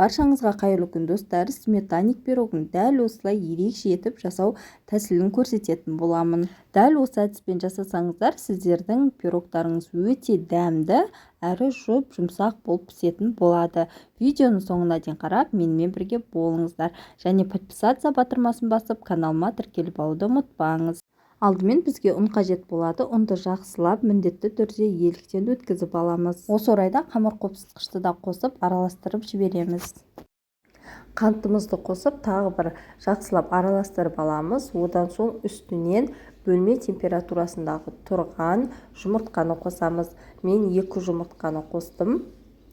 Баршаңызға қайырлы күн, достар! Сметанник пирогын дәл осылай ерекше етіп жасау тәсілін көрсететін боламын. Дәл осы әдіспен жасасаңыздар, сіздердің пирогтарыңыз өте дәмді әрі жұп-жұмсақ болып пісетін болады. Видеоның соңына дейін қарап, менімен бірге болыңыздар және подписаться батырмасын басып, каналыма тіркеліп алуды ұмытпаңыз. Алдымен бізге ұн қажет болады. Ұнды жақсылап, міндетті түрде електен өткізіп аламыз. Осы орайда қамыр қопсытқышты да қосып, араластырып жібереміз. Қантымызды қосып, тағы бір жақсылап араластырып аламыз. Одан соң үстінен бөлме температурасындағы тұрған жұмыртқаны қосамыз. Мен екі жұмыртқаны қостым.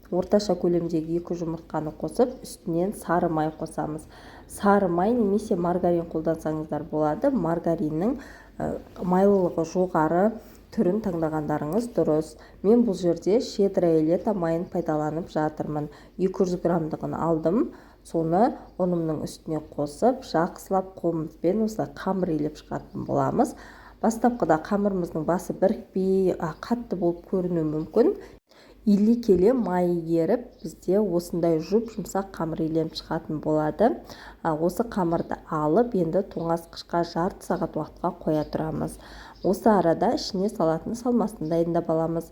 Орташа көлемдегі екі жұмыртқаны қосып, үстінен сары май қосамыз. Сары май немесе маргарин қолдансаңыздар болады. Маргариннің майлылығы жоғары түрін таңдағандарыңыз дұрыс. Мен бұл жерде «Щедрое лето» майын пайдаланып жатырмын. 200 граммдығын алдым. Соны ұнымның үстіне қосып, жақсылап қолымызбен осылай қамыр илеп шығатын боламыз. Бастапқыда қамырымыздың басы бірікпей, қатты болып көрінуі мүмкін. Илей келе майы еріп, бізде осындай жұп жұмсақ қамыр иленіп шығатын болады. Осы қамырды алып, енді тоңазытқышқа жарты сағат уақытқа қоя тұрамыз. Осы арада ішіне салатын салмасын дайындап аламыз.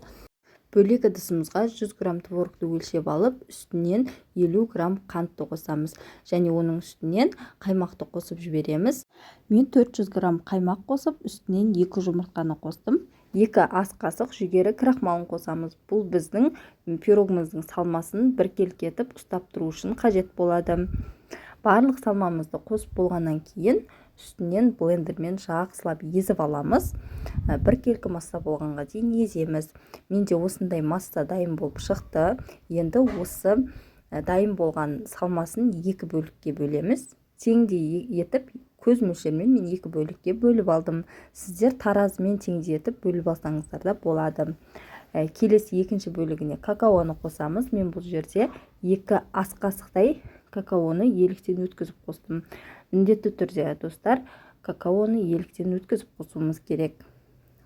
Бөлек ыдысымызға 100 грамм творогты өлшеп алып, үстінен 50 грамм қантты қосамыз және оның үстінен қаймақты қосып жібереміз. Мен 400 грамм қаймақ қосып, үстінен екі жұмыртқаны қостым. 2 ас қасық жүгері крахмалын қосамыз. Бұл біздің пирогымыздың салмасын біркелкі етіп ұстап тұру үшін қажет болады. Барлық салмамызды қосып болғаннан кейін, үстінен блендермен жақсылап езіп аламыз. Біркелкі масса болғанға дейін еземіз. Менде осындай масса дайын болып шықты. Енді осы дайын болған салмасын екі бөлікке бөлеміз. Теңдей етіп, көз мөлшерімен мен екі бөлікке бөліп алдым. Сіздер таразымен теңдей етіп бөліп алсаңыздар да болады. Келесі екінші бөлігіне какаоны қосамыз. Мен бұл жерде 2 ас қасықтай какаоны електен өткізіп қостым. Міндетті түрде, достар, какаоны електен өткізіп қосуымыз керек.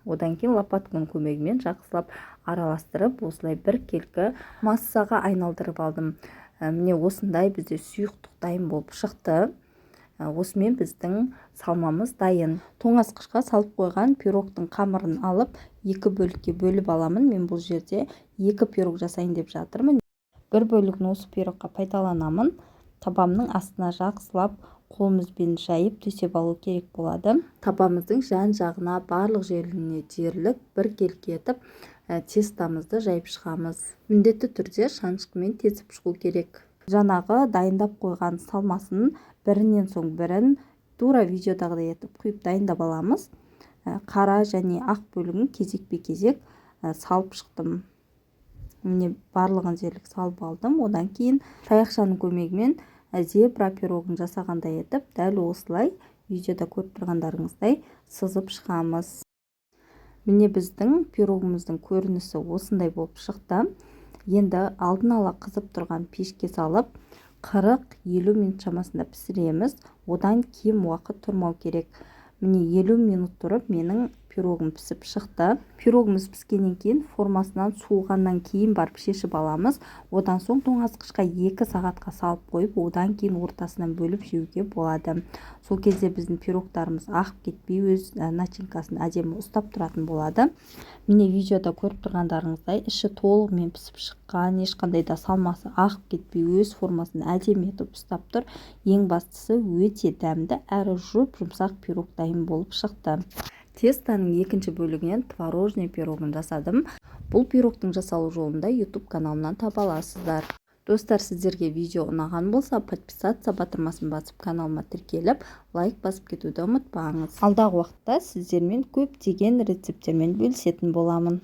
Одан кейін лопатканың көмегімен жақсылап араластырып, осылай біркелкі массаға айналдырып алдым. Міне, осындай бізде сұйықтық дайын болып шықты. Осымен біздің салмамыз дайын. Тоңазытқышқа салып қойған пирогтың қамырын алып, екі бөлікке бөліп аламын. Мен бұл жерде екі пирог жасайын деп жатырмын. Бір бөлігін осы пирогқа пайдаланамын. Табамның астына жақсылап қолымызбен жайып, төсеп алу керек болады. Табамыздың жан жағына, барлық жеріне дерлік біркелкі етіп тестамызды жайып шығамыз. Міндетті түрде шанышқымен тесіп шығу керек. Жаңағы дайындап қойған салмасын бірінен соң бірін тура видеодағыдай етіп құйып, дайындап аламыз. Қара және ақ бөлігін кезекпе-кезек салып шықтым. Міне, барлығын дерлік салып алдым. Одан кейін таяқшаның көмегімен зебра пирогын жасағандай етіп, дәл осылай, видеода көріп тұрғандарыңыздай, сызып шығамыз. Міне, біздің пирогымыздың көрінісі осындай болып шықты. Енді алдын ала қызып тұрған пешке салып, 40-50 минут шамасында пісіреміз. Одан кем уақыт тұрмау керек. Міне, 50 минут тұрып, менің пирогым пісіп шықты. Пирогымыз піскеннен кейін, формасынан суығаннан кейін барып шешіп аламыз. Одан соң тоңазытқышқа 2 сағатқа салып қойып, одан кейін ортасынан бөліп жеуге болады. Сол кезде біздің пирогтарымыз ағып кетпей, өз начинкасын әдемі ұстап тұратын болады. Міне, видеода көріп тұрғандарыңыздай, іші толығымен пісіп шыққан, ешқандай да салмасы ағып кетпей, өз формасын әдемі етіп ұстап тұр. Ең бастысы, өте дәмді әрі жұп жұмсақ пирог дайын болып шықты. Тестоның екінші бөлігінен творожный пирогын жасадым. Бұл пирогтың жасалу жолын да YouTube каналымнан таба аласыздар. Достар, сіздерге видео ұнаған болса, подписаться батырмасын басып, каналыма тіркеліп, лайк басып кетуді ұмытпаңыз. Алдағы уақытта сіздермен көптеген рецепттермен бөлісетін боламын.